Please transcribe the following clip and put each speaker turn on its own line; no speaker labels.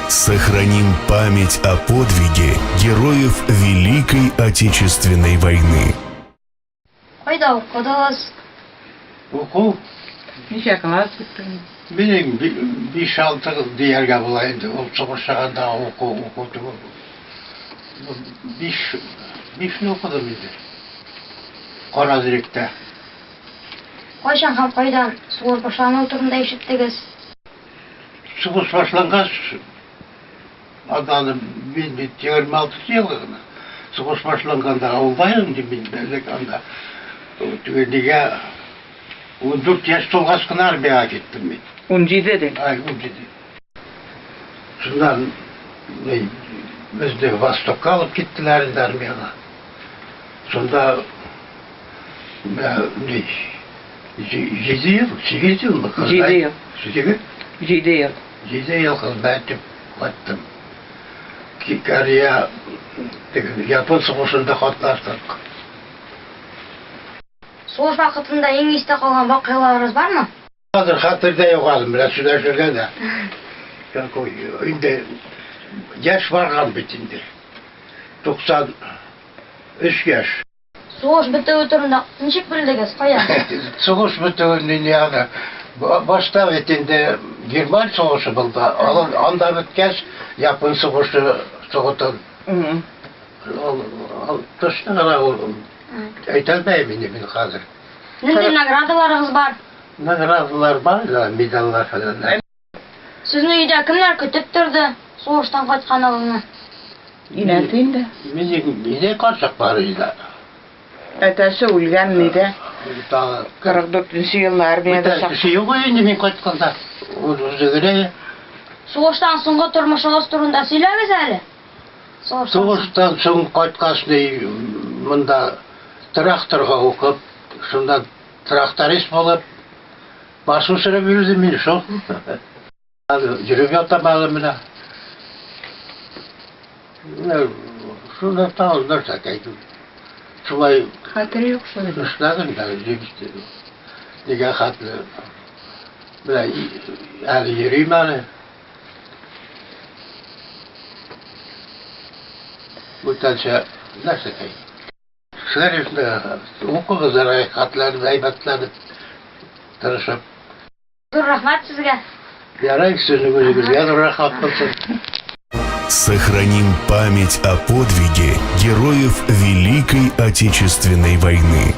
Сохраним память о подвиге героев Великой Отечественной войны.
Кайда укыдыгыз?
Уку.
Ничә класс бетердең?
Минем биш-алты дияргә була инде. Ул сугыш чагында уку, уку түгел. Биш, бишне укыдым инде. Каразиректә.
Кайчан һәм кайдан сугыш башлануы турында ишеттегез?
Сугыш башлангач, анда мин бит 26 ел гына. Сугыш башланганда авылда идем мин элек анда. Теге нигә 14 яшь тулгач кына армиягә киттем мин.
17 дин.
Ай, 17. Шуннан ни, безне Востокка алып киттеләр инде армиягә. Шунда менә ни, җиде ел, сигез елмы?
Җиде ел.
Сигез?
Җиде ел.
Җиде ел хезмәт итеп кайттым. Корея, теге Япон сугышында катнаштык.
Сугыш вакытында иң истә калган вакыйгаларыгыз бармы?
Хәзер хәтердә юк әле, менә сөйләшергә дә. Какой, инде яшь барган бит инде. 93 яшь.
Сугыш бетүе турында ничек белдегез? Каян?
Сугыш бетүен инде аны башта бит инде Герман сугышы булды. Анда беткәч, Япон сугышы сугытын. Ул точно гына ул әйтә алмыйм инде мин хәзер.
Нинди наградаларыгыз бар?
Наградалар бар, да, медальләр фәләннәр.
Сезне өйдә кемнәр көтеп торды сугыштан кайтканыгызны?
Инәсе инде.
Минем мине карчык бар иде.
Әтәсе үлгән нидә?
Тагы
44 елны армиядә
Бүтән
чак.
кеше юк инде мин кайтканда. Ул үзе генә.
Сугыштан соңгы тормышыгыз турында сөйләгез әле. Сугыштан соң.
Сугыштан соң кайткач ни монда тракторга укып, шунда тракторист булып баш үстереп йөрдем мин шул. Әле йөреп ятам әле менә. Менә шунда тагын нәрсә әйтү. Шулай
Хәтере юк шул.
эшләдем дә нигә хәтле. Менә әле йөрим әле. Бүтәнчә нәрсә әйтим. Кешеләр инде укыгыз әле, хәтләнеп, әйбәтләнеп, тырышып.
Зур рәхмәт сезгә.
Ярай, сезнең үзегезгә зур рәхмәт булсын.
Сохраним память о подвиге героев Великой Отечественной войны.